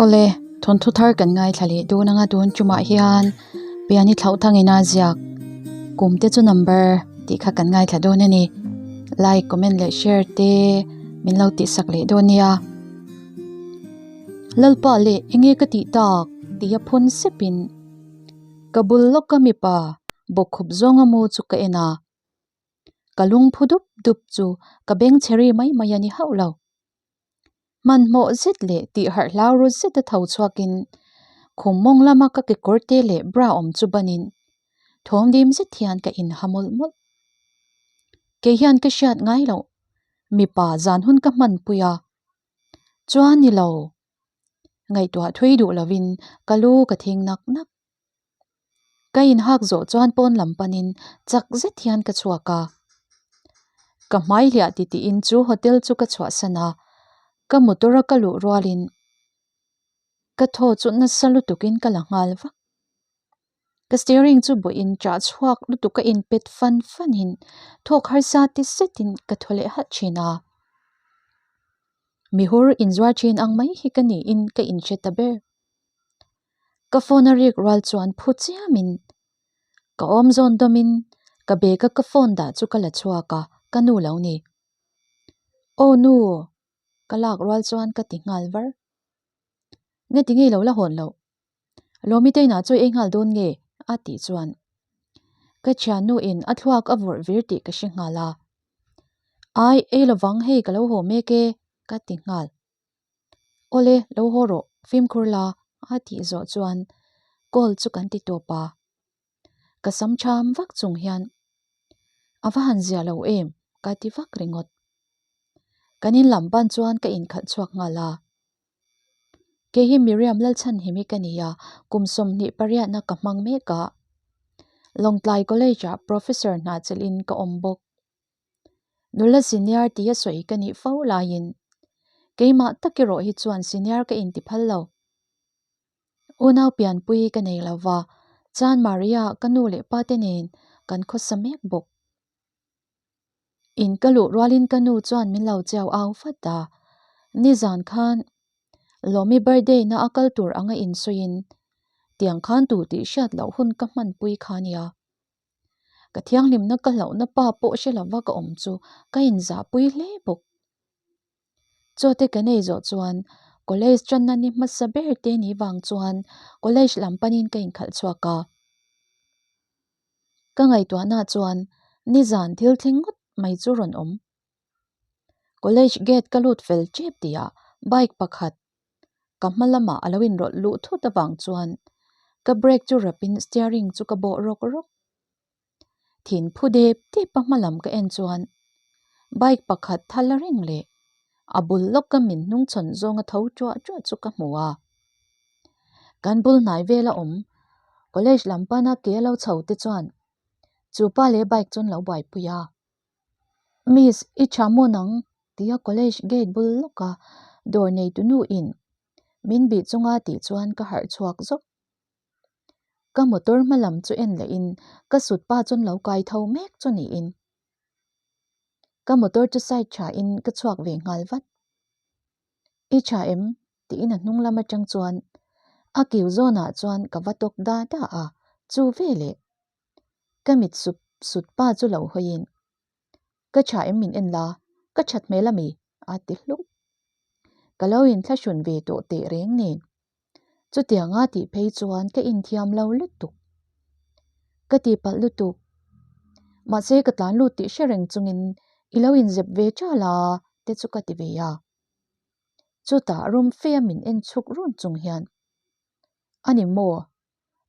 Awle, thawnthu thar kan ngaithla leh dawn anga tun tumah hian piani thlauh thangin a ziak kum te chu number tih kha kan ngaithla dawn a ni. Like, comment leh share te min lo tihsak leh dawn nia. Lalpa leh enge ka tih tak tih a phun sepin ka bul lawka mipa bawkkhup zawnga mu chu ka en a. Ka lungphu dup dup chu ka beng chhe ri mai mai a ni hauh lo. Hmanhmawh zet leh tih harh hlau ru zeta tho chhuakin khum mawng lama ka kekawr te leh bra awm chu banin thawm dim zet hian ka inha mawlh mawlh. Kei hian ka hriat ngai loh mipa zan hun ka hmanpui a, chuan ni lo ngaihtuah thui duh lovin ka lu ka thing nak nak. Ka inhak zawh chuan pawn lam panin chak zet hian ka chhuak a. Ka hmai hliah ti tiin chu hotel chu ka chhuahsan a, ka motor a ka luh rualin ka thaw chu nasa lutukin ka la nghal vak. Ka steering chu bawhin chah chhuak lutuk a inpet fan fanin thawk harsa ti zetin ka thaw leh halh thin a. Mihur inzuar thin ang mai hi ka niin ka inhre ta ber. Ka phone a rik rual chuan phu chiamin ka awm zawn dawmin ka bag a ka phone dah chu ka la chhuak a, ka nu lo ni. Aw nu! Ka lak rual chuan ka ti nghal var. Nge ti ngei lo la hawn loh? Lawmi te inah chawi ei nghal dawn nge? A tih chuan ka thiannu in a thluak a vawrh vir tih ka hre nghal a. Ai, ei lovang hei ka lo haw mek e ka ti nghal. Awle, lo haw rawh, fimkhur la, a tih zawh chuan call chu kan ti tawp a. Ka sam cham vak chung hian a va han zia lo em ka ti vak ringawt. Kan in lam ban chuan ka inkhalh chhuak nghal a. Kei hi Miriam Lalchhanhimi ka ni a, kum 28 na ka hmang mek a. Lawngtlai College-ah Professor hna chelhin ka awm bawk. Nula senior tia sawi ka nih fo laiin keimah tak erawh hi chuan senior ka inti phal lo. Unau pianpui ka nei lo va, chuan Maria ka nu leh pa te nen kan khawsa mek bawk. In ka luh rualin ka nu chuan min lo chiau au vat a, nizan khan Lawmi birthday na a kal tur anga insawiin tiang khan tu tih hriat loh hun ka hmanpui kha nia. Ka thianghlimna ka hlauhna pa pawh hre lova ka awm chu ka inzahpui hle bawk. Chaw te kan ei zawh chuan college tanna ni hmasa ber te ni vang chuan college lam panin ka inkhalh chhuak a. Ka ngaihtuahna chuan nizan thil thleng ngawt mai chu rawn awm. College gate ka lut fel tep tihah bike pakhat ka hma lamah a lo inrawlh luh thut avang chuan ka brake chu rapin steering chu ka bawh rawk rawk. Thin phu dep dep a hma lam ka en chuan bike pakhat thal a reng leh a bul lawka min hnungchhawn zawnga tho ṭuah ṭuah chu ka hmu a. Kan bul hnai vela awm college lam pana ke a lo chho te chuan chu pa leh bike chu an lo buaipui a. Miss, i tha maw nang? tia college gate bul lawka dawr neitu nu in min bih chunga tih chuan ka harh chhuak zawk. Ka motor hma lam chu en leh in ka sut pa chuan lo kai tho mek chu niin ka motor chu side tha in ka chhuak ve nghal vat. I tha em? tiin a hnung lam atang chuan a kiu zawnah chuan ka va tawk da da a, chu veleh Ka mit sup sut pa chu lo hawiin, Ka tha em min en la, ka that hmel a mi? a ti hluk. Ka lo inthlahrun ve tawh teh reng nen. Chutianga tih phei chuan ka inthiam lo lutuk. Ka tihpalh lutuk. Mahse ka tlan lut tih hre reng chungin i lo inzep ve ṭal a te chu ka ti ve a. Chutah rum fe a min en chhuk run chung hian, A ni maw?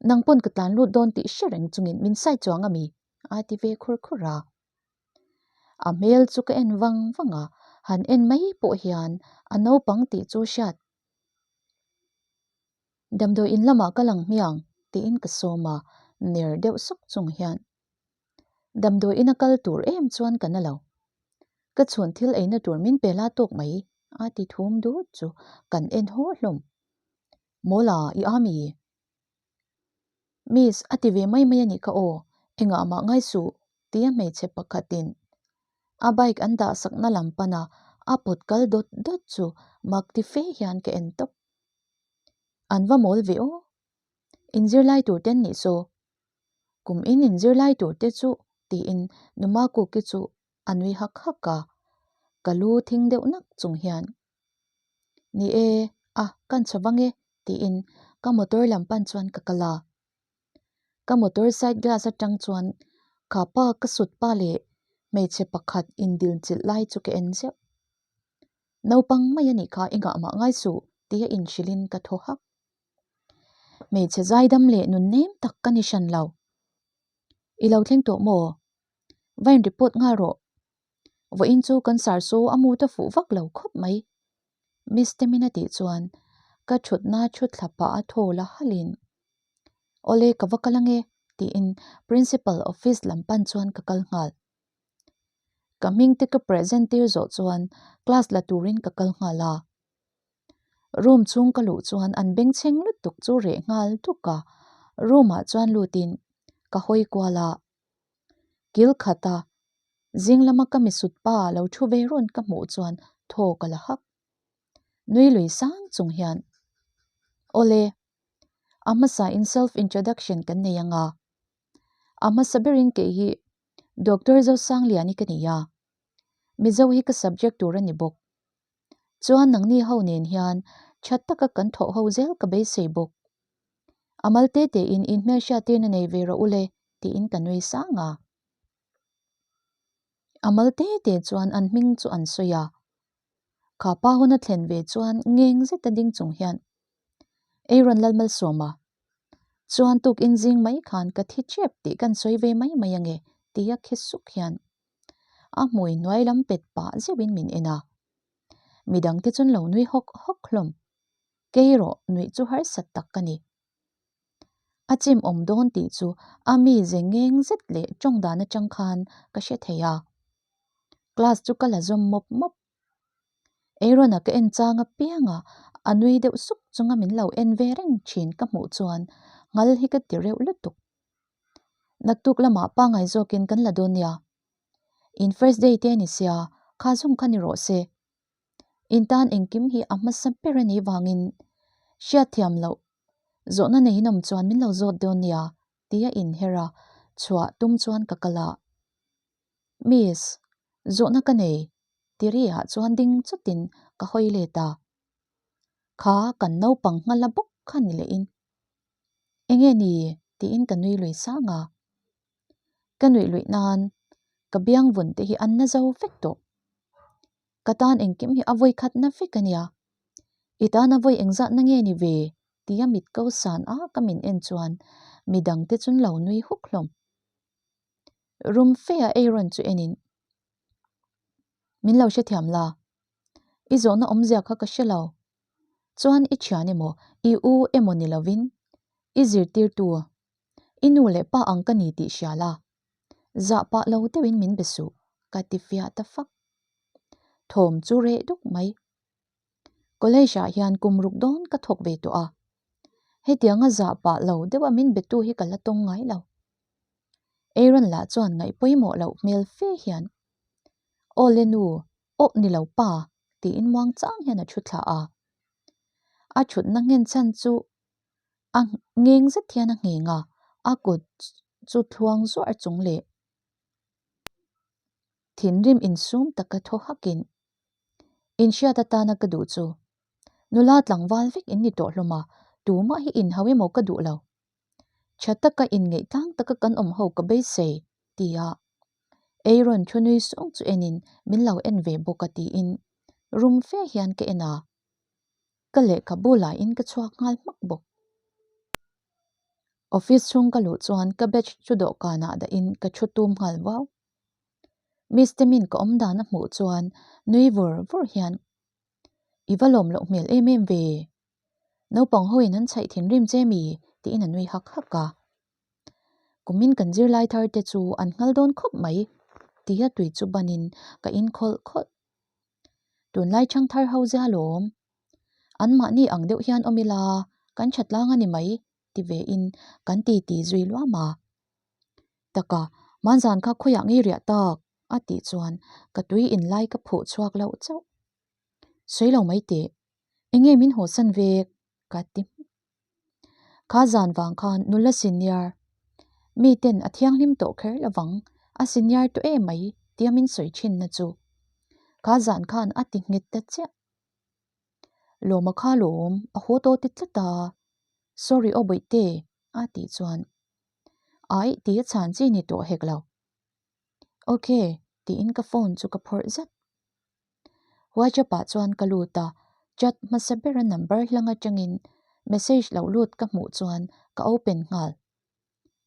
Nang pawn ka tlan lut dawn tih hre reng chungin min sai chuang a mi? a ti ve khur khur a. A hmel chu ka en vang vang a, han en mai pawh hian a naupang tih chu hriat. Damdawi in lamah ka lang hmiang tiin ka sawm a, ner deuh sawk chung hian damdawi ina kal tur em chuan ka na lo. Ka chhun thil eina tur min pe la tawk mai a ti thum dut chu kan en haw hlawm. Mawla, i a mi? Miss, a ti ve mai mai a nih kha aw, engah mah ngai suh, tia hmeichhe pakhatin a bike an dah sakna lam pana a pawt kal dawt dawt chu mak ti fe hian ka en tawp. An va mawl ve aw. Inzirlai tur ten nih saw. Kum in inzirlai tur te chu tiin Numa Kuki chu a nui hak hak a, ka lu thing deuh nak chung hian, Ni e, a, kan chho vang e tiin ka motor lam pan chuan ka kal a. Ka motor side glass atang chuan kha pa ka sut pa leh hmeichhe pakhat indil chilh lai chu ka en zeuh. Naupang mai a nih kha i ngahmah ngai suh tia inhrilhin ka thaw hak. Hmeichhe zaidam leh nun nem tak ka ni hran lo. I lo thleng tawh maw? Va in report nghal rawh. Vawiin chu kan sar saw a mut a fuh vak lo khawp mai. Miss Temin a tih chuan ka thutna thu thla pah a thaw la halhin, Awle ka va kal ange tiin Principal office lam pan chuan ka kal nghal. Ka hming te ka present tir zawh chuan class la turin ka kal nghal a. Room chhung ka luh chuan an bengchheng lutuk chu reh nghal duk a, room ah chuan lutin ka hawi kual a. Kil khat a, zing lama ka misut pa lo thu ve rawn ka hmuh chuan thaw ka la hak. Nui lui sang chung hian, Awle, a hmasa in self introduction kan nei anga, a hmasa berin kei hi Doctor Zosangliani ka nei a, Mizo hi ka subject tur a ni bawk. Chuan nangni ho nen hian tha taka kan thawh ho zel ka beisei bawk. A mal te tein in hmelhriattirna nei ve rawh ule tiin ka nui sang a. A mal te te chuan an hming chu an sawi a. Kha pa hun a thlen ve chuan ngeng zeta ding chung hian Aaron Lalmalsawma chuan tukin zing mai khan ka thi tep tih kan sawi ve mai mai ange tia khi suk hian A hmui hnuai lam pet pah zeuhin min en a. Midangte chuan lo nui hawk hawk hlawm. Kei erawh nuih chu harsat tak ka ni. A chim awm dawn tih chu a mi ze ngeng zet leh tawng dan atang khan ka hre thei a. Class chu ka la zawm mawp mawp. Aaron-a ka en chang apianga a nui deuh suk chunga min lo en ve reng thin ka hmuh chuan nghal hi ka ti reuh lutuk. Naktuk lamah pangngai zawkin kan la dawn nia. In first day te a ni sia, kha zawng kha ni rawh se. In tan engkim hi a hmasa ber a nih vangin hriatthiam loh zawhna neiin awm chuan min lo zawt dawn nia tia inher a chhuah tum chuan ka kal a. Miss, zawhna ka nei ti ri ah chuan ding chutin ka hawi let a. Kha kan naupang nghala bawk kha ni leh in. Enge ni? tiin ka nui lui sang a. Ka nuih luih nan ka biang vun te hi an na zo vek tawh. Ka tan engkim hi a vawi khat na vek a nia. I tan a vawi engzat na nge ni ve? tia mit ko san a ka min en chuan midang te chun lo nui huk hlawm. Rum fe a Aaron chu en in, Min lo hrethiam la. I zawhna awmzia kha ka hre lo. Chuan i thian emaw, i u emaw ni lovin i zirtirtu, i nu leh pa ang ka ni tih hria la, zah pah lo deuhin min be suh, ka ti fiah ta fak. Thawm chu reh duk mai. College ah hian kum ruk dawn ka thawk ve tawh a, hetianga zah pah lo deuha min betu hi ka la tawng ngai lo. Aaron lah chuan ngaih pawimawh loh hmel fe hian, Aw le nu, Aw ni lo pa, tiin muang chang hian a thu thla a. A thutna nghen chhan chu a ngeng zet hian a ngheng a, a kut chu thluang zuar chung leh thinrim insum taka thaw hakin, Inhriat atana ka duh chu nula tlangval vek in ni tawh hlawm a, tumah hi inhau emaw ka duh lo. Tha taka inngeih tlang taka kan awm ho ka beisei, ti a. Aaron thu nui sung chu enin min lo en ve bawk a tiin rum fe hian ka en a. Ka lehkhabu laiin ka chhuak nghal hmak bawk. Office chhung ka luh chuan ka batch chu dawhkanah dahin ka thu tum nghal vau. Miss Temin ka awm dan a hmuh chuan nui vur vur hian, I va lawm loh hmel em em ve. Naupang hoin an chhaih thinrim che mi? tiin a nui hak hak a. Kumin kan zirlai thar te chu an nghal dawn khawp mai tia tui chu banin ka in khawlh khawlh. Tunlai chhang thar ho zia lawm. Anmahni ang deuh hian awm ila kan tha tlang a ni mai ti ve in kan ti ti zui luam a. Taka, hmanzan kha khawiah ngei riah tak a tih chuan ka tui in lai ka phuh chhuak loh chauh. Sawi lo mai teh. Enge min haw san vek? ka ti hmuk. Kha zan vang khan nula senior miten a thianghlim tawh kher lovang, a senior tawh em mai tia min sawi thinna chu kha zan khan a ti nghet ta chiah. Lawma kha lawm a haw tawh ti tlat a, Sorry aw bawihte a tih chuan Aih ti a chhan chi ni tawh hek lo. Ok tiin ka phone chu ka phawrh zet. WhatsApp ah chuan ka lut a, chat hmasa bera number hlang atangin message lo lut ka hmuh chuan ka open nghal.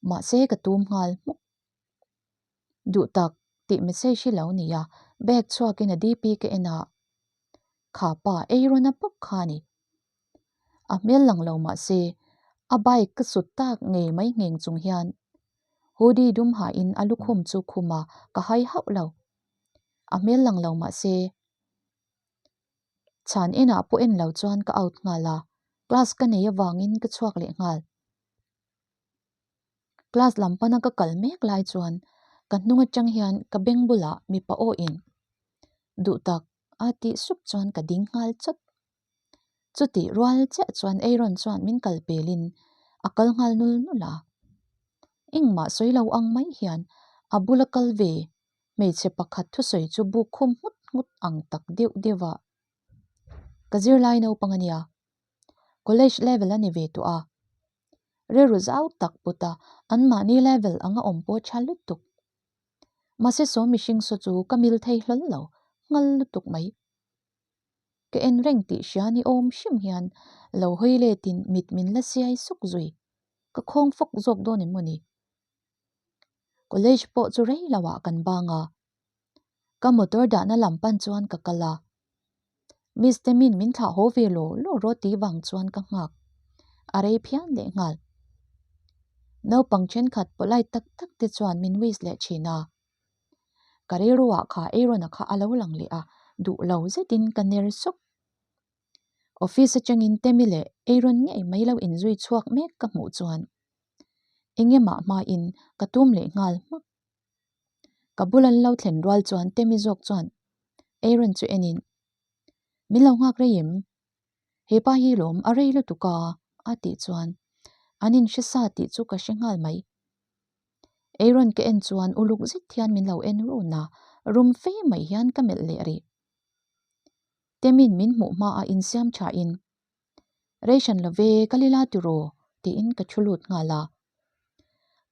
Mahse ka tum nghal hmuk. Duh tak tih message hi lo ni a, bag chhuakin a DP ka en a, kha pa ei rawn a bawk kha a ni. A hmel lang lo mahse a bike ka sut tak ngei mai ngheng chung hian hoodie dum hain a lukhum chu khum a ka hai hauh lo. A hmel lang lo mahse chhan enah pawh en lo chuan ka out nghal a, class ka nei avangin ka chhuak leh nghal. Class lam pana ka kal mek lai chuan ka hnung atang hian ka beng bulah mipa aw in duh tak a tih sup chuan ka ding nghal chawt. Chutih rual chiah chuan Aaron chuan min kal pelin a kal nghal nul nul a. Engmah sawi lo ang mai hian a bula kal ve hmeichhe pakhat thusawi chu buk khum nghut nghut ang tak deuh deuh a. Ka zirlai naupang a nia. College level a ni ve tawh a. Rilru zau tak put a anmahni level anga awm pawh tha lutuk. Mahse saw mihring saw chu ka mil thei hlawl lo, nghal lutuk mai. Ka en reng tih hria ni awm hrim hian lo hawi letin mit min la siai suk zui. Ka khawng fawk zawk dawn em maw ni? College pawh chu rei lo ah kan bang a. Ka motor dahna lam pan chuan ka kal a. Miss Temin min thlah haw ve law law rawh tih vang chuan ka nghak. A rei phian leh nghal. Naupang thenkhat polite tak tak te chuan min wish leh thin a. Ka rilruah kha Aaron-a kha a lo lang leh a, duh lo zetin ka ner sawk. Office atangin Temi leh Aaron ngei mai lo inzui chhuak mek ka hmuh chuan eng emah hmain ka tum leh nghal hmak. Ka bul an lo thlen rual chuan Temi zawk chuan Aaron chu enin, Min lo nghak rei em? He pa hi lawm a rei lutuk a, a tih chuan an inhre sa tih chu ka hre nghal mai. Aaron ka en chuan uluk zet hian min lo en run a, rum fe mai hian ka melh leh rih. Temin min hmuh hmaah insiam thain, Ration lo ve, ka lila tiraw? tiin ka thu lut nghal a.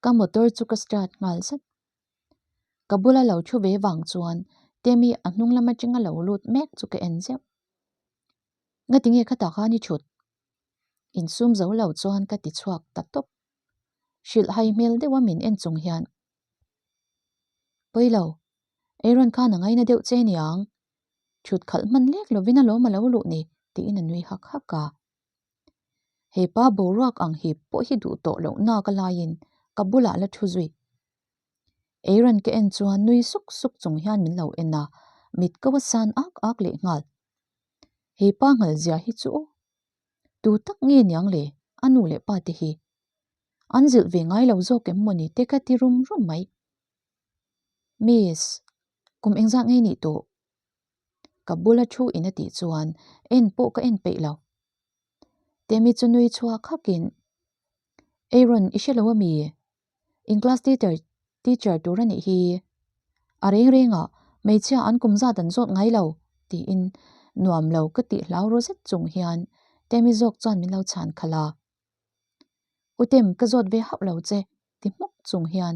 Ka motor chu ka start nghal zat. Ka bula lo thu ve vang chuan Temi a hnung lam atanga lo lut mek chu ka en zeuh. Ngatinge khatah khan i thut? Insum zo lo chuan ka ti chhuak ta tawp. Hrilh hai hmel deuha min en chung hian, Pawi lo, Aaron khan a ngaina deuh che niang. Thut khalh hman lek lovin alawm a lo luh ni, tiin a nui hak hak a. He pa boruak ang hip pawh hi duh tawh loh nak a laiin ka bulah la thu zui. Aaron ka en chuan nui suk suk chung hian min lo en a, mit ko a san ak ak leh nghal. He pa nghal zia hi chu aw. Tu tak nge niang le a nu leh pa te hi? An zilh ve ngai lo zawk em mawni te ka ti rum rum mai. Miss, kum engzat ngei nih tawh? Ka bula thu in a tih chuan en pawh ka en peih lo. Temi chu nui chhuak hakin, Aaron i hre lo ami? In class teacher teacher tur a nih hi. A reng rengah hmeichhia an kum zat an zawt ngai lo tiin nuam lo ka tih hlau ru zet chung hian Temi zawk chuan min lo chhan khalh a. U Tem ka zawt ve hauh lo che ti hmuk chung hian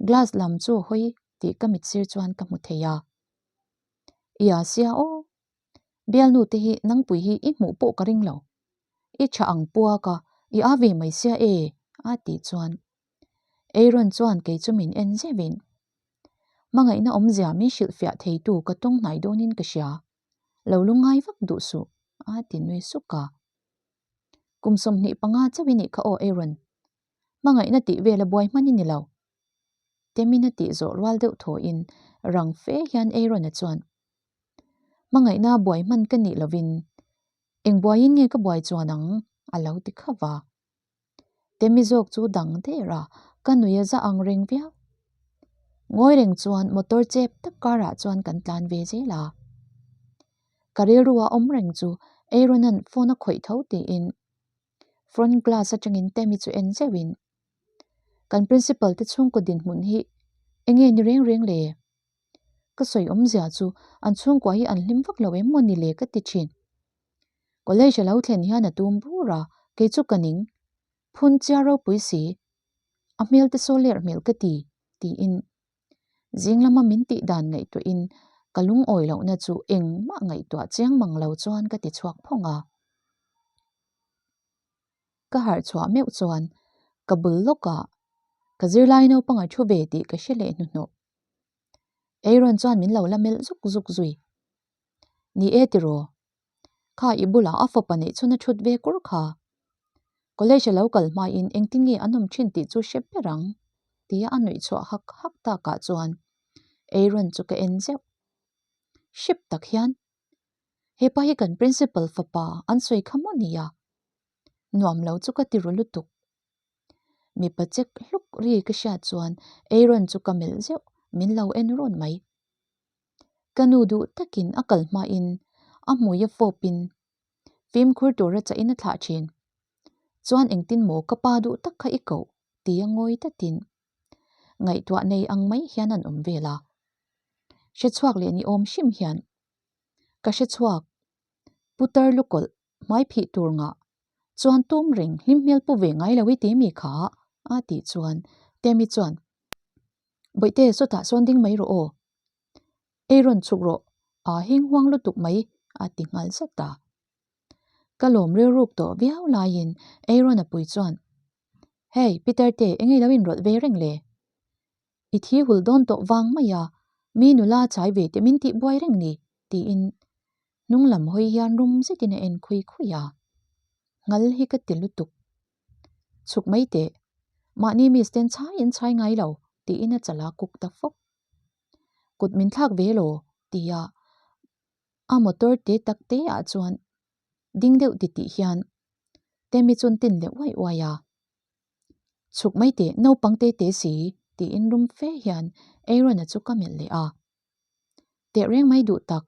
glass lam chu hawi tih ka mit sir chuan ka hmu thei a. I a sia aw. Bialnu te hi nangpui hi i hmuh pawh ka ring lo. I tha ang puak a, i a ve mai sia e, a tih chuan Aaron chuan kei chu min en zeuhin, Hmangaihna awmzia min hrilhfiah theitu ka tawng hnai dawnin ka hria, lo lungngai vak duh suh, a ti nui suk a. Kum 25 chauh i nih kha aw Aaron, hmangaihna tih vel a buai hman i ni lo. Temin a tih zawh rual deuh thawhin rang fe hian Aaron-a chuan, Hmangaihna buai hman ka nih lovin eng buaiin nge ka buai chuan ang? a lo ti khauh va. Temi zawk chu dang der a, ka nui a za ang reng viau. Ngawi reng chuan motor chep tak karah chuan kan tlan ve zel a. Ka rilru a awm reng chu Aaron-a'n phone a khawih tho tiin. Front glass atangin Temi chu en zeuhin, Kan principal te chhungkaw dinhmun hi enge ni reng reng le? Ka sawi awmzia chu an chhungkua hi an hlim vak lo em maw ni le ka ti thin. College a lo thlen hian a tum bur a, kei chu ka ning. Phun chiar ropui si. A hmel te saw lerh hmel ka ti, tiin zing lama min tih dan ngaihtuahin ka lungawi lohna chu engmah ngaihtuah chiang mang lo chuan ka ti chhuak phawng a. Ka harh chhuah meuh chuan ka bul lawkah ka zirlai naupang a thu ve tih ka hre leh hnuhnawh. Aaron chuan min lo la melh zuk zuk zui. Ni e tiraw? Kha i bulah a fapa neih chhun a thut ve kur kha. College a lo kal hmain engtin nge an awm thin tih chu hre ber ang tia a nuih chhuah hak hak takah chuan Aaron chu ka en zeuh. Hrep tak hian hepa hi kan principal fapa an sawi kha maw nia? Nuam lo chu ka ti ru lutuk. Mipa chek hluk ri ka hriat chuan Aaron chu ka melh zeuh, min lo en rawn mai. Ka nu duh takin a kal hmain a hmui a fawpin fimkhur tura chahin a thlah thin. Chuan engtin maw ka pa duh tak kha i koh tia ngawi tatin ngaihtuah nei ang mai hian an awm vel a. Hre chhuak leh ni awm hrim hian ka hre chhuak putar lukawlh hmai phih tur ngah chuan tum reng hlim hmel pu ve ngai lo i ti mi kha a tih chuan Temi chuan Bawihte sawtah sawn ding mai rawh aw. Ei rawn chhuk rawh, aa heng huang lutuk mai a ti nghal zat a. Ka lawm rilruk tawh viau laiin Aaron a pui chuan, Hey, Peter te enge lo inrawlh ve reng le? I thi hul dawn tawh vang mai a, mi nula chai ve te min tih buai reng ni, tiin hnung lam hawi hian rum zetin a en khui khui a. Nghal hi ka ti lutuk. Chhuk mai teh, mahni misten chhai in chhai ngai lo, tiin a chala kuk ta fawk. Kut min thlak ve law, tia a motor te tak te ah chuan ding deuh ti tih hian Temi chuan tin leh uai uai a. Chhuk mai teh, naupang te te si, tiin rum fe hian Aaron-a chu ka melh leh a. Teh reng mai duh tak,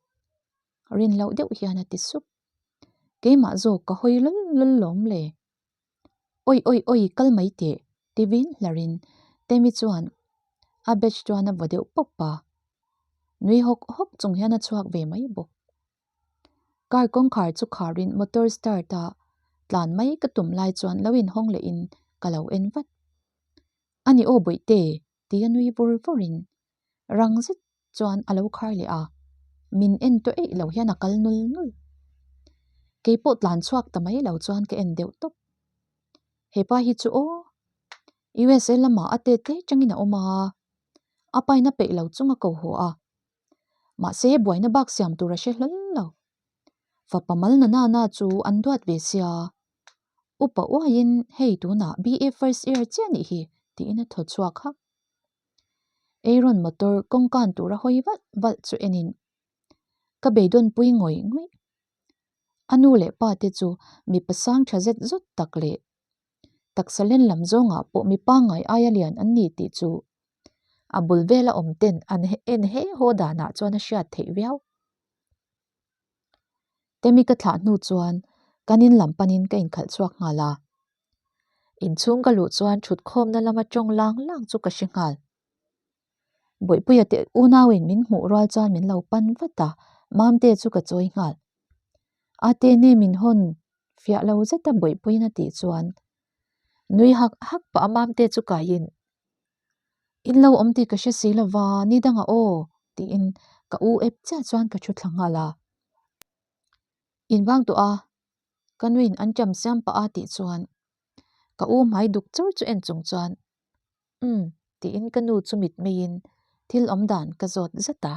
rin loh deuh hian a ti sup. Keimah zawk ka hawi lawl lawl lawm le. Awi awi awi kal mai teh ti vin hlarin Temi chuan a batch chuan a vaw deuh pawp a. Nui hawk hawk chung hian a chhuak ve mai bawk. Car kawngkhar chu kharin motor start a tlan mai ka tum lai chuan lo inhawng lehin ka lo en vat. A ni aw bawihte ti a nui vur vurin rang zet chuan a lo khar leh a, min en tawh eih lo hian a kal nul nul. Kei pawh tlan chhuak ta mai lo chuan ka en deuh tawp. Hepa hi chu aw, USA lamah a tet hle changin a awm a, a paina peih lo chung a ko haw a. Mahse buaina bak siam tur a hre hlawl lo. Fapa mal na na na chu an duat ve sia. Upa uaiin hei tunah BA first year chiah nih hi tiin a thaw chhuak hak. Aaron motor kawngkan tura hawi valh valh chu enin ka beidawnpui ngawih ngawih. A nu leh pa te chu mipa sang tha zet zawt tak leh taksa len lam zawngah pawh mi pangngai aia lian an ni tih chu a bul vela awm ten an en he haw danah chuan a hriat theih viau. Temi ka thlah hnu chuan kan in lam panin ka inkhalh chhuak nghal a. Inchhung ka luh chuan thutkhawmna lama tawng lang lang chu ka hre nghal. Bawihpuia te unauin min hmuh rual chuan min lo pan vat a, Mamte chu ka chawi nghal. Ate ne min hawn fiah lo zeta Bawihpuiin a tih chuan nui hak hak pah a Mamte chu kaiin In lo awm tih ka hre si lova, ni dangah aw tiin ka u ep chiah chuan ka thu thla nghal a. In vang tawh a, ka nuin an ṭam siam pah a tih chuan ka u hmai duk chur chu en chung chuan Umm tiin ka nu chu mit meiin thil awm dan ka zawt zet a,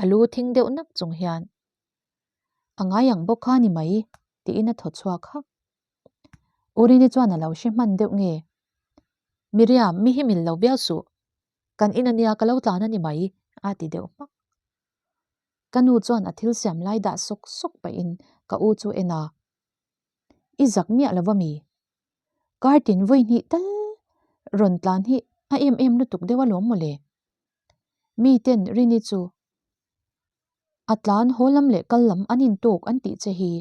a lu thing deuh nak chung hian A ngai ang bawk kha ni mai tiin a thaw chhuak hak. Urini chuan a lo hre hman deuh nge? Miriam, mi hi mil lo viau suh. Kan in ania ka lo tlan a ni mai a ti deuh hmak. Ka nu chuan a thil siam lai dah sawk sawk pahin ka u chu en a, I zak miah lo va mi? Kar tin vawi hnih tal rawn tlan hi a em em lutuk deuh alawm mawle. Mi ten Rini chu a tlan haw lam leh kal lam an intawk an tih che hi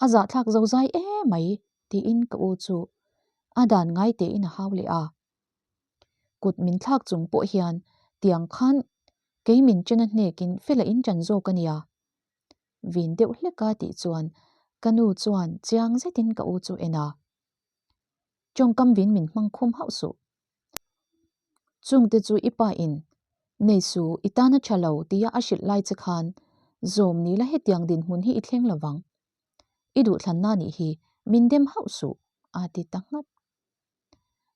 a zahthlak zo zai emai tiin ka u chu. A dan ngai tein a hau leh a. Kut min thlak chung pawh hian tiang khan kei min chen a hnekin Fela in ṭan zawk a nia. Vin deuh hlek a tih chuan ka nu chuan chiang zetin ka u chu en a. Tawngkam vin min hmang khum hauh suh. Chungte chu i pa in nei su i tan a tha lo tia a hrilh lai che khan zawm ni la hetiang dinhmun hi i thleng lo vang. I duhthlanna nih hi min dem hauh suh a ti ta nghat.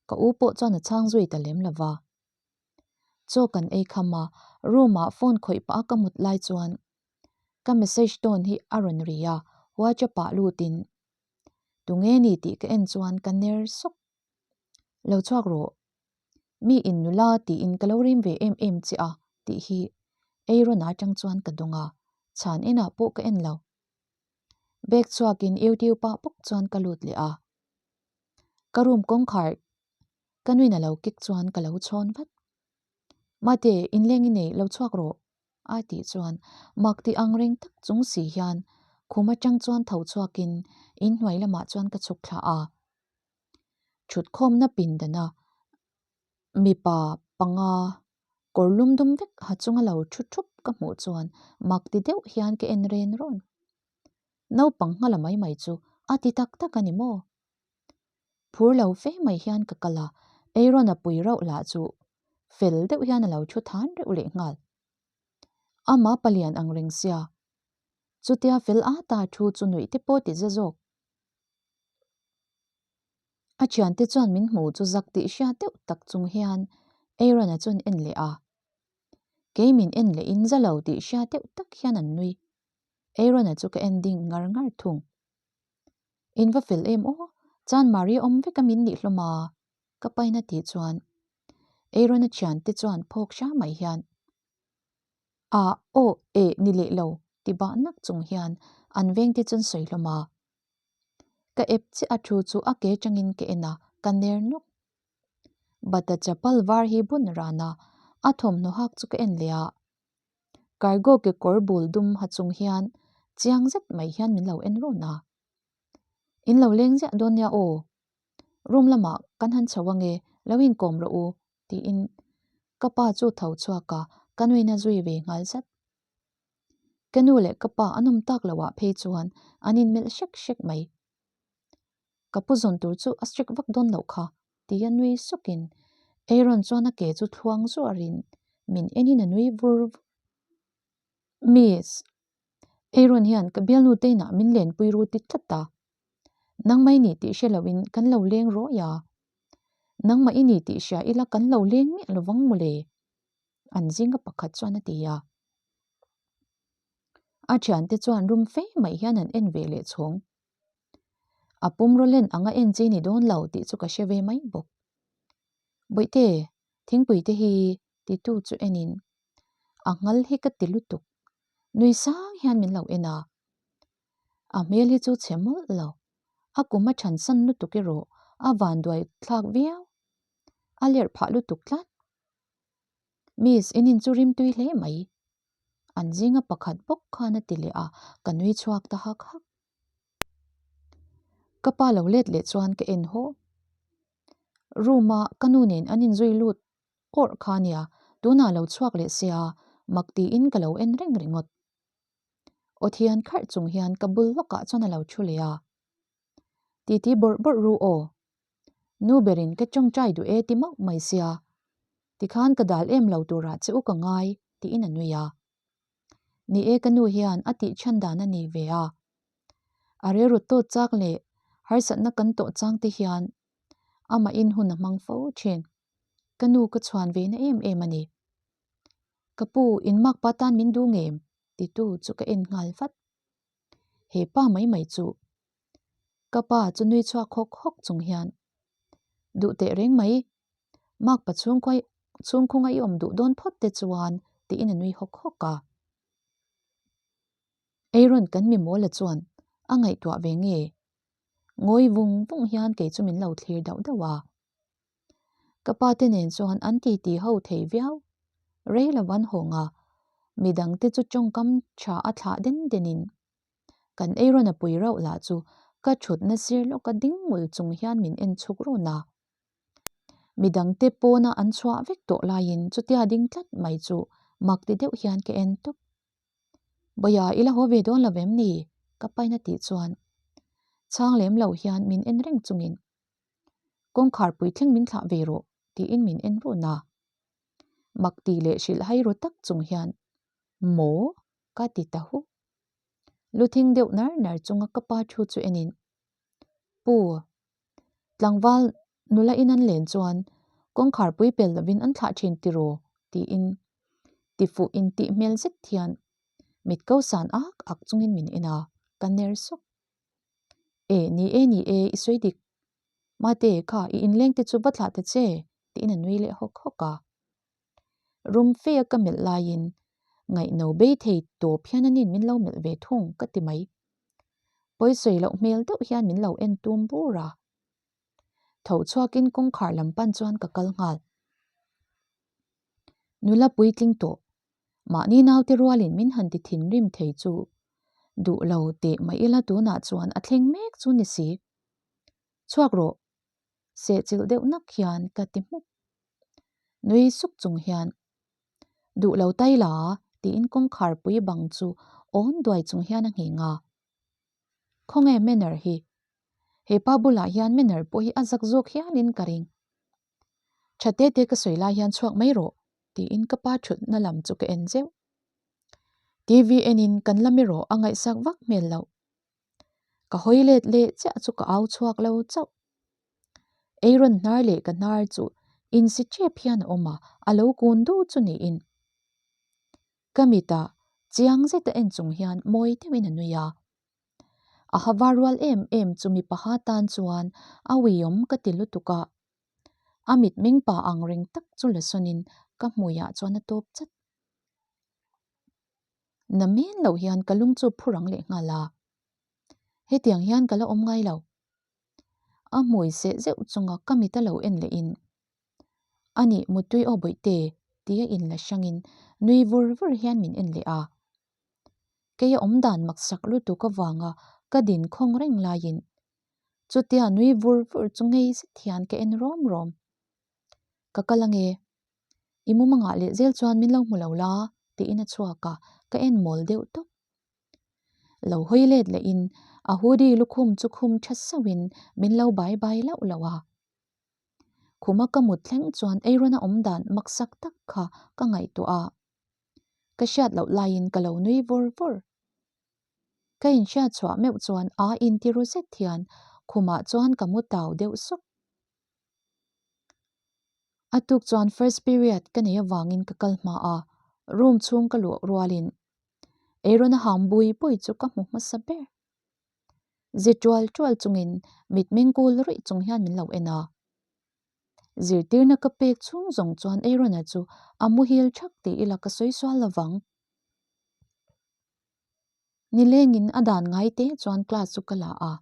Ka u pawh chuan a chhang zui ta lem lo va. Chaw kan ei kham a, room ah phone khawih pah a ka mut lai chuan ka message tone hi a rawn ri a, WhatsApp ah lut in tunge ni tih ka en chuan ka ner sawk. Lo chhuak rawh. Mi in nula tiin ka lo rim ve em em che a tih hi Aaron atang chuan ka dawng a, chhan enah pawh ka en lo. Bag chhuakin YouTube ah bawk chuan ka lut leh a. Ka room kawngkhar ka nuin a lo kik chuan ka lo chhawn vat. Mate, inleng i nei, lo chhuak rawh a tih chuan mak ti ang reng tak chung si hian khum atang chuan tho chhuakin inhnuai lamah chuan ka chhuk thla a. Thutkhawmna pindana mipa panga kawr lum dum vek ha chunga lo thu thup ka hmuh chuan mak ti deuh hian ka en ren rawn. Naupang nghala mai mai chu a ti tak tak a ni maw? Phur lo fe mai hian ka kal a, Aaron-a pui rauh lah chu fel deuh hian a lo thu than reuh leh nghal. Ama palian ang reng sia, chutia fel ata thu chu nuih te pawh ti za zawk. A thiante chuan min hmu chu zak tih hriat deuh tak chung hian Aaron-a chuan en leh a. Kei min en leh in za lo tih hriat deuh tak hian an nui. Aaron-a chu ka en ding ngar ngar thung. In va fel em aw, chuan Maria awm vek a min nih hlawm a, ka pain a tih chuan Aaron-a thiante chuan phawk hra mai hian A aw eh ni leh lo ti bah nak chung hian an vengte chuan sawi hlawm a. Ka ep chiah a thu chu a ke tangin ka en a, ka ner nawk. Bata chapal var hi bun ran a, a thawmhnaw hak chu ka en leh a. Cargo kekawr bul dum ha chung hian chiang zet mai hian min lo en rawn a. In lo leng ziah dawn nia aw. Room lamah kan han chho ange, lo inkawm rawh u, tiin ka pa chu tho chhuak a, ka nuin a zui ve nghal zat. Ka nu leh ka pa an awm tak loh ah phei chuan an inmelh hrek hrek mai. Ka pu zawn tur chu a strict vak dawn loh kha tia nui sukin Aaron chuan a ke chu thluang zuarin min enin a nui vur vur. Miss, Aaron hian ka bialnu te inah min lenpui ru ti tlat a. Nangmah i ni tih hre loin kan lo leng rawih a. Nangmah i ni tih hria ila kan lo leng miah lovang mawle. An zinga pakhat chuan a ti a. A thiante chuan rum fe mai hian an en ve leh chhawng. A pumraw len anga en chi ni dawn lo tih chu ka hre ve mai bawk. Bawihte, thingpui te hi titu chu enin a nghal hi ka ti lutuk. Nui sang hian min lo en a. A hmel hi chu chhe mawlh lo. A kum a thansan lutuk erawh a vanduai thlak viau. A lerh phah lutuk tlat. Miss, in in chu rim tui hle mai. An zinga pakhat bawk khan a ti leh a, ka nui chhuak ta hak hak. Ka pa lo let leh chuan ka en haw. Room a ka nu nen an inzui lut awrh kha nia, tunah lo chhuak leh sia, mak tiin ka lo en reng ringawt. Aw thian kharh chung hian ka bul lawkah chuan a lo thu leh a. Titi bawrh bawrh ru aw. Nu berin ka tawngtai duh e ti mauh mai sia. Tikhan ka dal em lo turah che u ka ngai tiin a nui a. Ni e ka nu hian a tih chhan dan a nei ve a. A rilru tawt chak leh harsatna kan tawh chang te hian amahin hun a hmang fo thin. Ka nu ka chhuan ve na em em a ni. Ka pu in makpa tan min duh ngem titu chu ka en nghal vat. He pa mai mai chu. Ka pa chu nui chhuak hawk hawk chung hian duh teh reng mai. Makpa chhungkhaw chhungkhunga i awm duh dawn phawt te chuan tiin a nui hawk hawk a. Aaron kan mi mawla chuan a ngaihtuah ve nge? Ngawi vung vung hian kei chu min lo thlir dauh dauh a. Ka pa te nen chuan an titi ho thei viau. Rei lo an hawng a, midang te chu tawngkam tha a thlah den den in kan Aaron a pui rauh lah chu Ka thutna sir lawka ding ngul chung hian min en chhuk run a. Midangte pawna an chhuah vek tawh laiin chutia ding tlat mai chu mak ti deuh hian ka en tawp. Bawia i la haw ve dawn lo vem ni? Ka paina tih chuan chhang lem lo hian min en reng chungin kawngkhar pui thleng min thlah ve rawh tiin min en run a. Mak ti leh hrilh hai ru tak chung hian Maw? ka ti ta hu. Lu thing deuh nar nar chunga ka pa thu chu enin Pu, tlangval nula in an len chuan kawngkhar pui pel lovin an thlah thin tiraw? tiin tifuh intih hmel zet hian mit ko san ak ak chungin min en a, ka ner sawk. E, ni e, ni e, i sawi dik. Mate, kha i inleng te chu va thlah ta che, tiin a nui leh hawk hawk a. Rum fe a ka melh laiin ngaihno bei thei tawp hian anin min lo melh ve thung ka ti mai. Pawisawi loh hmel deuh hian min lo en tum bur a. Tho chhuakin kawngkhar lam pan chuan ka kal nghal. Nula puitling tawh, mahni naute rualin min han ti thinrim thei chu duh lo teh mah ila tunah chuan a thleng mek chu ni si. Chhuak rawh, sehchilh deuh nak hian ka ti hmuk. Nui suk chung hian, Duh lo tai la, tiin kawngkhar pui bang chu awn duai chung hian a nghing a. Khawnge manner hi? He pa bulah hian manner pawh hi a zak zawk hialin ka ring. Tha te te ka sawi lai hian chhuak mai rawh, tiin ka pa thutna lam chu ka en zeuh. TV enin kan lam erawh a ngaihsak vak hmel loh. Ka hawi let leh chiah chu ka au chhuak lo chauh. Ei rawn hnar leh ka hnar chu insi tep hian a awm a, a lo kun du chu niin. Ka mitah chiang zeta en chung hian mawi deuhin a nui a. A ha var rual em em chu mipa ha tan chuan a uiawm ka ti lutuk a. A mitmeng pa ang reng tak chu la sawnin ka hmuiah chuan a tawp chat. Na men loh hian ka lung chu phur ang leh nghal a. Hetiang hian ka la awm ngai lo. A hmui seh zeuh chunga ka mit a lo en leh in, A nih Muttui aw bawihte tia in la hrangin nui vur vur hian min en leh a. Kei a awm dan maksak lutuk avanga ka din khawng reng laiin chutia nui vur vur chu ngei zet hian ka en rawm rawm. Ka kal ange. I mumangah leh zel chuan min lo hmu lo la tiin a chhuak a, ka en mawl deuh tawp. Lo hawi let lehin a hoodie lukhum chu khum tha sauhin min lo bai bai lauh lauh a. Khuma ka mut thleng chuan Aaron-a awm dan maksak tak kha ka ngaihtuah a. Ka hriat loh laiin ka lo nui vur vur. Ka inhriat chhuah meuh chuan a intiru zet hian khumah chuan ka mu tau deuh sawk. A tuk chuan first period ka nei avangin ka kal hma a, room chhung ka luh rualin Aaron-a hang bui bui chu ka hmu hmasa ber. Zi tual tual chungin mitmeng kul ruih chung hian min lo en a. Zirtirna ka pek chhung zawng chuan Aaron-a chu a muhil thak ti ila ka sawi sual lovang. Nilengin a dan ngai te chuan class chu ka la a.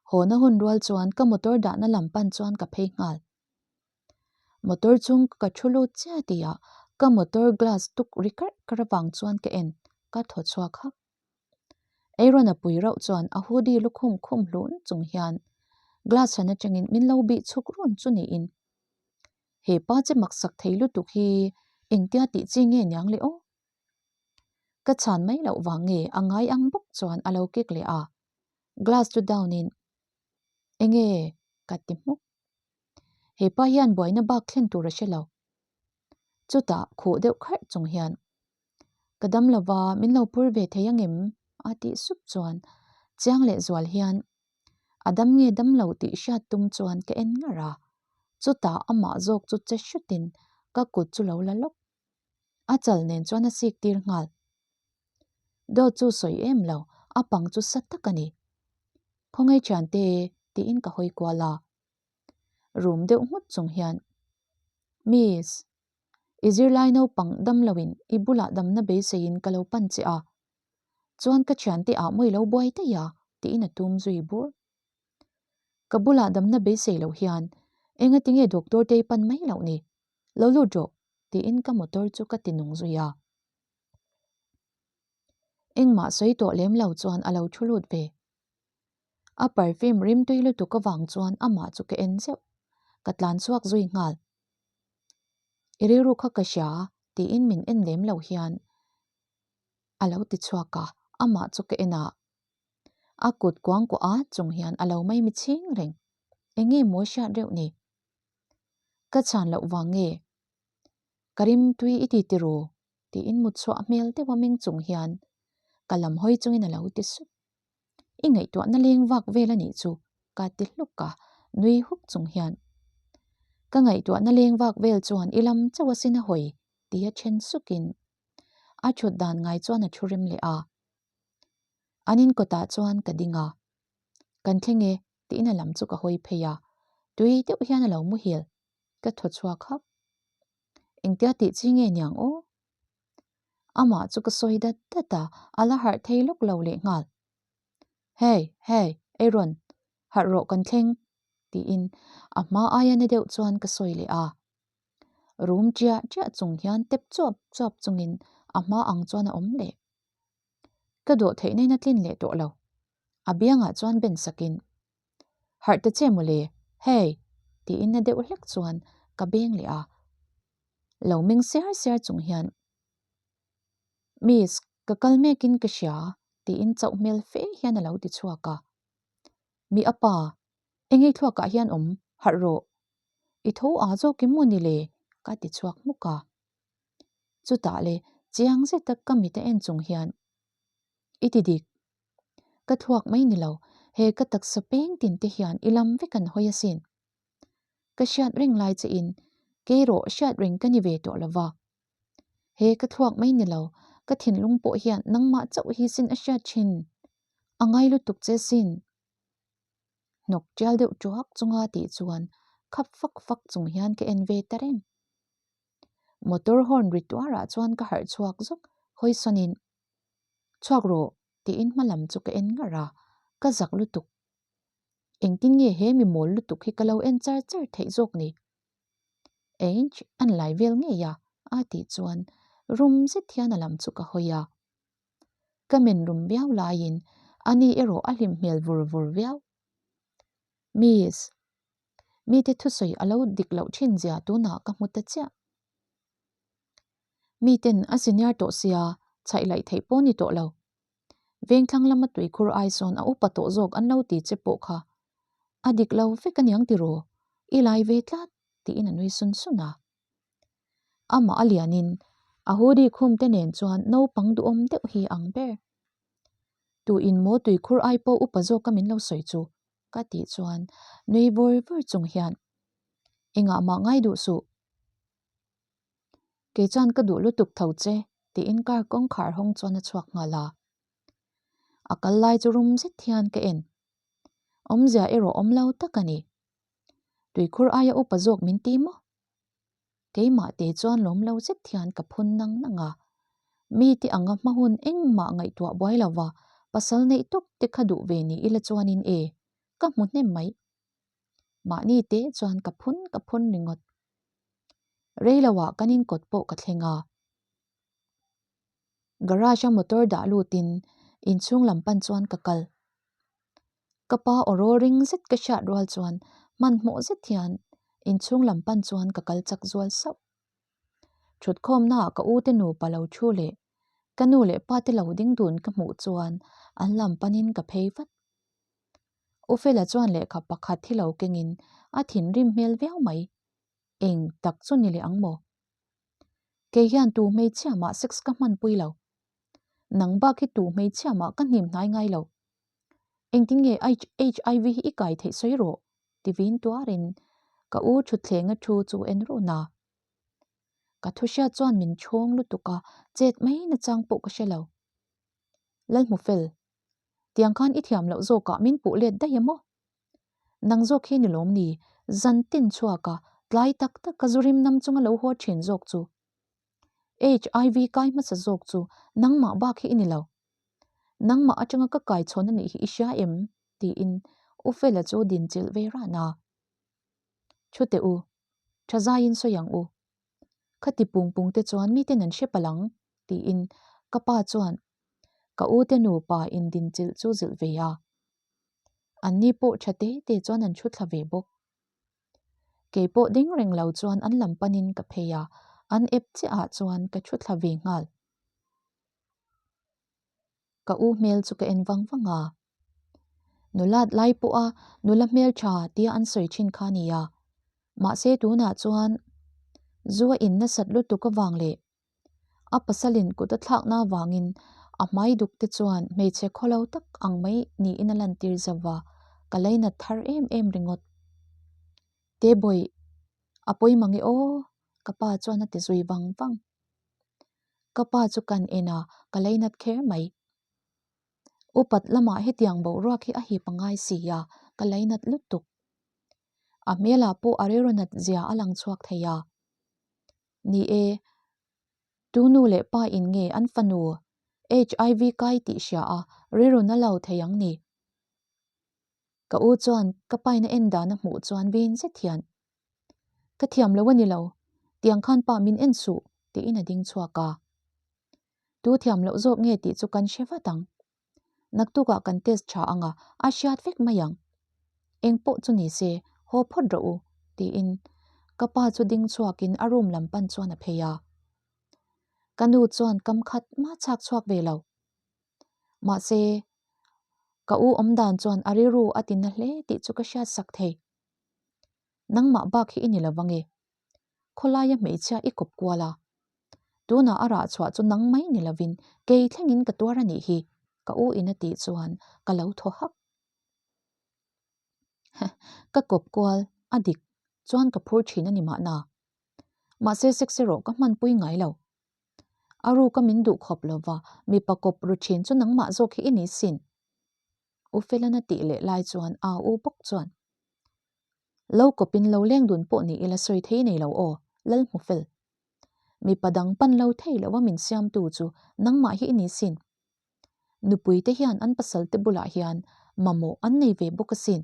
Hawna hun rual chuan ka motor dahna lam pan chuan ka phei nghal. Motor chung ka thu lut chiah tihah ka motor glass tuk ri karh karh avang chuan ka en, ka thaw chhuak hak. Aaron-a pui rauh chuan a hoodie lukhum khum hlun chung hian glass hran atangin min lo bih chhuk run chu niin. He pa che maksak thei lutuk hi engtia tih chi nge niang le aw? Ka chhan mai loh vang nge a ngai ang bawk chuan a lo kek leh a, glass chu down in Enge? ka ti hmuk. He pa hian buaina bak thlen tur a hre lo. Chutah khuh deuh kharh chung hian Ka dam lova min lo phur ve thei angem? a tih sup chuan chiang leh zual hian a dam nge dam lo tih hriat tum chuan ka en ngar a. Chutah amah zawk chu che hrutin ka kut chu lo la lawk. A chal nen chuan a sik tir nghal. Dawt chu sawi em lo, a pang chu sa tak a ni. Khawngaih thiante tiin ka hawi kual a. Rum deuh nghut chung hian, Miss, i zirlai naupang dam loin i bulah damna beiseiin ka lo pan che a. Chuan ka thiante ah mawi lo buai daih a tiin a tum zui bur. Ka bulah damna beisei loh hian engatinge doctor te i pan mai loh ni? Lo lut rawh tiin ka motor chu ka ti nung zui a. Engmah sawi tawh lem lo chuan a lo thu lut ve. A perfume rimtui lutuk avang chuan amah chu ka en zeuh. Ka tlan chhuak zui nghal. I rilru kha ka hria tiin min en lem lo hian a lo ti chhuak a, amah chu ka en a. A kut kuangkuah a chung hian a lo mai mi chhing reng. Eng nge maw hriat reuh ni? Ka chhan loh vang nge? Ka rimtui i ti tiraw? Tiin mut chhuah hmel deuh a meng chung hian ka lam hawi chungin a lo ti sup. I ngaihtuahna leng vak vel a nih chu ka ti hluk a, nui huk chung hian. Ka ngaihtuahna leng vak vel chuan i lam chauh asin a hawi tia then sukin a thut dan ngai chuan a thu rem leh a. An in kawtah chuan ka ding a, Kan thleng e tiin a lam chu ka hawi phei a, tui deuh hian a lo muhil, ka thaw chhuak hap. Engtia tih chi nge niang aw? Amah chu ka sawi dat dat a, a la harh thei lawk lo leh nghal. Hey, hey, Aaron, harh rawh kan thleng, tiin a hma aia na deuh chuan ka sawi leh a. Rum ṭiah ṭiah chung hian tep chuap chuap chungin a hma ang chuan a awm leh. Ka dawh theih nain a tlin leh tawh lo. A biangah chuan ben sakin, Harh ta che mawle, hey! tiin na deuh hlek chuan ka beng leh a. Lo meng siar siar chung hian, Miss, ka kal mekin ka hria, tiin chauh hmel fe hian a lo ti chhuak a. Mi a pa, engei thluakah hian awm, harh rawh. I tho a zawk em maw ni le? ka ti chhuak hmuk a. Chutah le chiang zeta ka mit a en chung hian, I ti dik. Ka thluak mai ni lo, he ka taksa peng tin te hian i lam vek an hawi asin. Ka hriat reng lai che in kei rawh hriat reng ka ni ve tawh lo va. He ka thluak mai ni lo, ka thinlung pawh hian nangmah chauh hi sin a hriat thin. A ngai lutuk che sin. Hnawk tial deuh tuak chunga tih chuan khap fak fak chung hian ka en ve ta reng. Motor horn ri tuarah chuan ka harh chhuak zawk, hawi sawnin, Chhuak rawh, tiin hma lam chu ka en ngar a, ka zak lutuk. Engtin nge he mi mawl lutuk hi ka lo en char char theih zawk ni? Einch, an lai vel ngei a, a tih chuan rum zet hian a lam chu ka hawi a. Ka men rum viau laiin ani erawh a hlim hmel vur vur viau. Miss, Mite thusawi a lo dik loh thin zia tunah ka hmu ta chiah. Miten a senior tawh sia chhaih laih theih pawh ni tawh lo. Vengthlang lama tuikhur ai sawn a upa tawh zawk an lo ti che pawh kha a dik lo vek aniang tiraw? I lai ve tlat tiin a nui sun sun a. Amah a lianin a hoodie khum te nen chuan naupang duhawm deuh hi ang ber. Tu in maw tuikhur ai pawh upa zawka min lo sawi chu Ka tih chuan nui vur vur chung hian, Engah mah ngai duh suh. Kei chuan ka duh lutuk tho che, tiin car kawngkhar hawng chuan a chhuak nghal a. A kal lai chu rum zet hian ka en. Awmzia erawh awm lo tak a ni. Tuikhur aia upa zawk min ti maw? Keimah te chuan lawm lo zet hian ka phun nang nang a. Mite anga hma hun engmah ngaihtuah buai lo va, pasal neih tawp te kha duh ve ni ila chuanin e, ka hmu hnem mai. Mahni te chuan ka phun ka phun ringawt. Rei loah kan inkawt pawh ka thleng a. Garage a motor dah lutin inchhung lam pan chuan ka kal. Ka pa aw rawl ring zet ka hriat rual chuan hmanhmawh zet hian inchhung lam pan chuan ka kal chak zual sauh. Thutkhawmnaah ka u te nupa lo thu leh ka nu leh pa te lo ding dun ka hmuh chuan an lam panin ka phei vat. U Fela chuan lehkha pakhat hi lo kengin a thinrim hmel viau mai. Eng tak chu ni leh ang maw? Kei hian tu hmeichhia mah sex ka hmanpui lo. Nang bak hi tu hmeichhia mah ka hnim hnai ngai lo. Engtin nge HIV hi i kai theih sawi rawh? ti vin tuarin ka u thutthleng a thu chu en run a. Ka thu hriat chuan min chhawng lutuk a, chet mai nachang pawh ka hre lo. Lalhmufel, tiang khan i thiam loh zawkah min puh let daih em aw? Nang zawk hi ni lawm ni, zan tin chhuak a, tlai tak tak ka zu rim nam chunga lo haw thin zawk chu. HIV kai hmasa zawk chu nangmah bak hi i ni lo. Nangmah atanga ka kai chhawn a nih hi i hria em? tiin U Fela chu din chilh ve ran a. Thu teh u, tha zaiin sawi ang u. Khati pung pung te chuan miten an hre palh ang, tiin ka pa chuan ka u te nupa in din chilh chu zilh ve a. Anni pawh tha te te chuan an thu thla ve bawk. Kei pawh ding reng lo chuan an lam panin ka phei a, an ep chiah ah chuan ka thu thla ve nghal. Ka u hmel chu ka en vang vang a. Nulat lai pawha nula hmel tha tia an sawi thin kha a ni a. Mahse tunah chuan zu a in nasat lutuk avang leh a pasalin kut a thlakna avangin a hmai duk te chuan hmeichhe khawlo tak ang mai niin a lantir zauh va, ka lainat thar em em ringawt. Tebawih, a pawi mang e aw, ka pa chuan a ti zui vang vang. Ka pa chu kan en a, ka lainat kher mai. Upat lamah hetiang boruak hi a hip a ngai si a, ka lainat lutuk. A hmelah pawh a rilru nat zia a lang chhuak thei a. Ni e, tu nu leh pa in nge an fanu HIV kai tih hria a rilru na lo thei ang ni? Ka u chuan ka paina en dan a hmuh chuan vin zet hian, Ka thiam lo a ni lo, tiang khan pa min en suh, tiin a ding chhuak a. Tu thiam loh zawk nge tih chu kan hre vat ang. Naktukah kan test tha ang a, a hriat vek mai ang. Eng pawh chu ni se, haw phawt rawh u, tiin ka pa chu ding chhuakin a room lam pan chuan a phei a. Ka nu chuan kam khat mah chhak chhuak ve lo. Mahse, ka u awm dan chuan a rilru a ti na hle tih chu ka hriat sak thei. Nangmah bak hi i ni lo ange. Khawlaia hmeichhia i kawp kual a. Tunah a rah chhuah chu nang mai ni lovin kei thlengin ka tuar a nih hi, ka u in a tih chuan ka lo thaw hak. Ka kawp kual a dik chuan ka phur thin a ni mahna. Mahse sex erawh ka hmanpui ngai lo. A ruka min duh khawp lova mipa kawp ru thin chu nangmah zawk hi i ni sin. U Felana tih leh lai chuan a u bawk chuan, Lo kawpin lo leng dun pawh ni ila sawi thei nei lo aw, Lal hmu fel. Mipa dang pan lo thei lo a min siamtu chu nangmah hi i ni sin. Nupui te hian an pasal te bulah hian mamawh an nei ve bawk asin.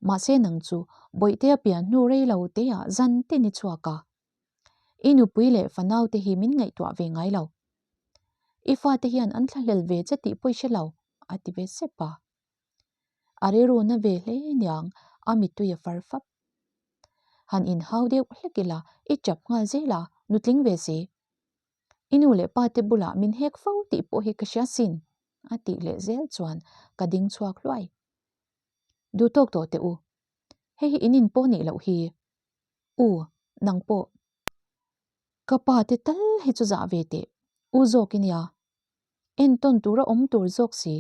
Mahse nang chu Bawihtea pian hnu rei lo teah zan tin i chhuak a. I nupui leh fanau te hi min ngaihtuah ve ngai lo. I fate hian an thlahlel ve che tih pawh i hre lo, a ti ve sep a. A rilru na ve hle niang a mittui a far fap. Han inhau deuh hlek ila i chap nghal zel a, nutling ve si. I nu leh pa te bulah min hek fo tih pawh hi ka hria sin, a tih leh zel chuan ka ding chhuak hluai. Duh tawk tawh teh u. Hei hi in in pawh nih loh hi. U, nang pawh. Ka pa te tal hi chu zah ve teh, u zawk i nia. Entawn tura awm tur zawk si.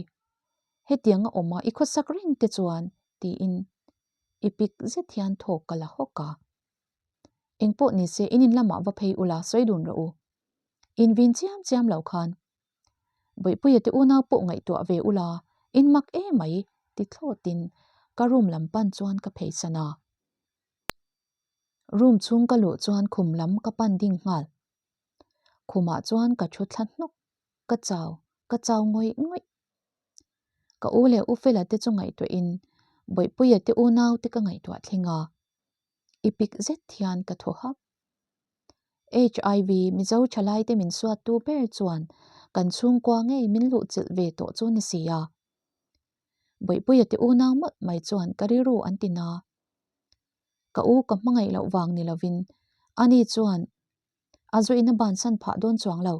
Hetiang a awm a i khawsak reng te chuan, tiin i pik zet hian thawk ka la hawk a. Engpawh ni se in in lamah va phei ula sawi dun rawh u. In vin chiam chiam lo khan. Bawihpuia te unau pawh ngaihtuah ve ula, in mak emai, ti thlawtin ka room lam pan chuan ka phei san a. Room chhung ka luh chuan khum lam ka pan ding nghal. Khumah chuan ka thu thla hnawk, ka chau, ka chau ngawih ngawih. Ka u leh u Fela te chu ngaihtuahin Bawihpuia te unau te ka ngaihtuah thleng a, i pik zet hian ka thaw hap. HIV Mizo thalaite min suattu ber chuan kan chhungkua ngei min luhchilh ve tawh chu ni si a. Bawihpuia te unau mawlh mai chuan ka rilru an ti na. Ka u ka hmangaih loh vang ni lovin ani chuan a zuina bansan phah dawn chuang lo.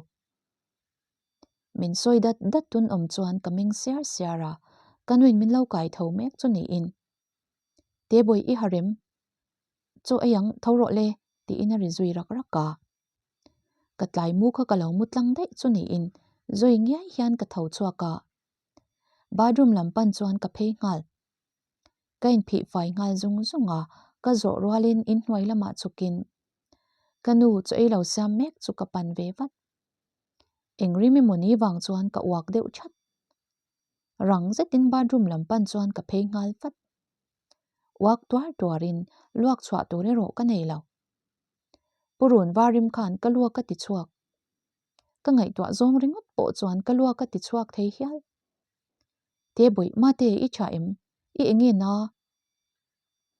Min sawi dat dat tun awm chuan ka meng siar siar a, ka nuin min lo kai tho mek chu niin. Tebawih i harem, chaw ei ang tho rawh le tiin a ri zui rak rak a. Ka tlai mu kha ka lo mu tlang daih chu niin zui ngiai hian ka tho chhuak a. Bathroom lam pan chuan ka phei nghal. Ka inphih fai nghal zung zung a, ka zawh rualin inhnuai lamah chhukin ka nu chaw ei lo siam mek chu ka pan ve vat. Eng rim emaw ni vang chuan ka uak deuh that. Rang zetin bathroom lam pan chuan ka phei nghal vat. Uak tuar tuarin luak chhuah tur erawh ka nei lo. Purun var rim khan ka luak a ti chhuak. Ka ngaihtuah zawng ringawt pawh chuan ka luak a ti chhuak thei hial. Tebawih, mate i tha em? I enge na?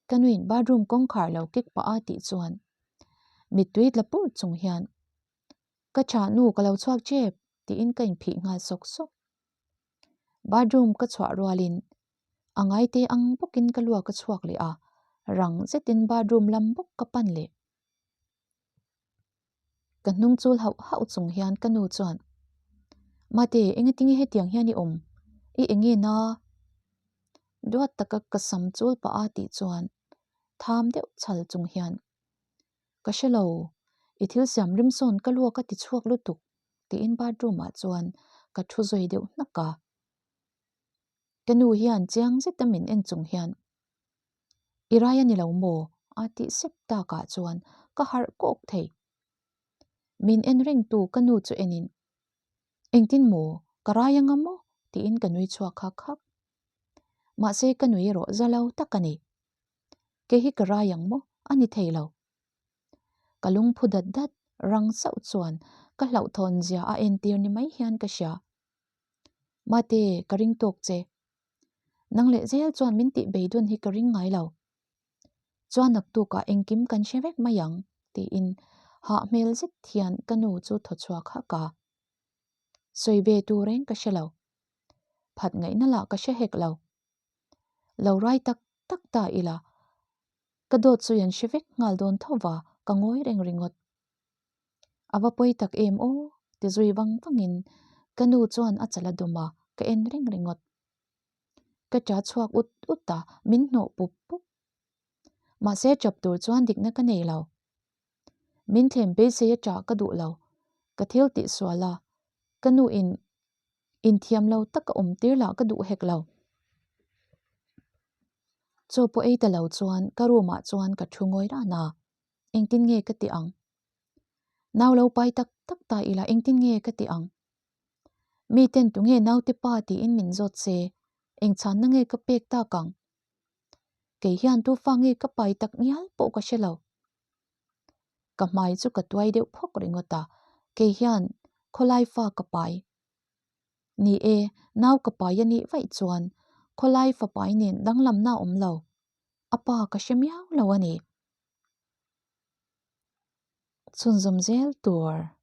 Ka nuin bathroom kawngkhar lo kik pah a tih chuan mittui tla pur chung hian ka tha nu ka lo chhuak tep tiin ka inphih nghal sawk sawk. Bathroom ka chhuah rualin. A ngaite ang bawkin ka luak a chhuak leh a, rang zetin bathroom lam bawk ka pan leh. Ka hnung chul hauh hauh chung hian ka nu chuan, Mate, engatinge hetiang hian i awm? I enge na? Duat taka ka sam chul pah a tih chuan tham deuh chhal chung hian, Ka hre lo, i thil siam rim sawn ka luak a ti chhuak lutuk, tiin bathroom ah chuan ka thu zawi deuh hnak a. Ka nu hian chiang zeta min en chung hian, I rai a ni lo maw? a tih sep takah chuan ka harh kawk thei. Min en rengtu ka nu chu enin, Engtin maw? Ka rai anga maw? tiin ka nui chhuak hak hak. Mahse ka nui erawh za lo tak a ni. Kei hi ka rai ang maw? A ni thei lo. Ka lungphu dat dat rang sauh chuan ka hlauhthawn zia a entir ni mai hian ka hria. Mate, ka ring tawk che. Nang leh zel chuan min tih beidun hi ka ring ngai lo. Chuan naktukah engkim kan hre vek mai ang, tiin hah hmel zet hian ka nu chu thaw chhuak hak a. Sawi ve tur reng ka hre lo. Phat ngaihna lah ka hre hek lo. Lo rai tak tak ta ila, ka dawt sawi an hre vek nghal dawn tho va, ka ngawi reng ringawt. A va pawi tak em aw? ti zui vang vangin ka nu chuan a chal a dawm a, ka en reng ringawt. Ka ṭa chhuak ut ut a, min hnawh pup pup. Mahse ṭap tur chuan dikna ka nei lo. Min thlem beisei a ṭah ka duh lo, ka thil tih sual a, ka nu in inthiam lo taka awm tir lah ka duh hek lo. Chaw pawh ei ta lo chuan ka room ah chuan ka thu ngawi ran a. Engtin nge ka ti ang? Nau lo pai tak tak ta ila engtin nge ka ti ang? Mi ten tunge naute pa tiin min zawt se, eng chhanna nge ka pek tak ang? Kei hian tu fa nge ka pai tak ngial pawh ka hre lo. Ka hmai chu ka tuai deuh phawk ringawt a, kei hian khawlai fa ka pai. Ni e, nau ka pai a nih vaih chuan khawlai fa pai nen danglamna a awm lo. A pa ka hre miau lo a ni. Chhunzawm zel tur.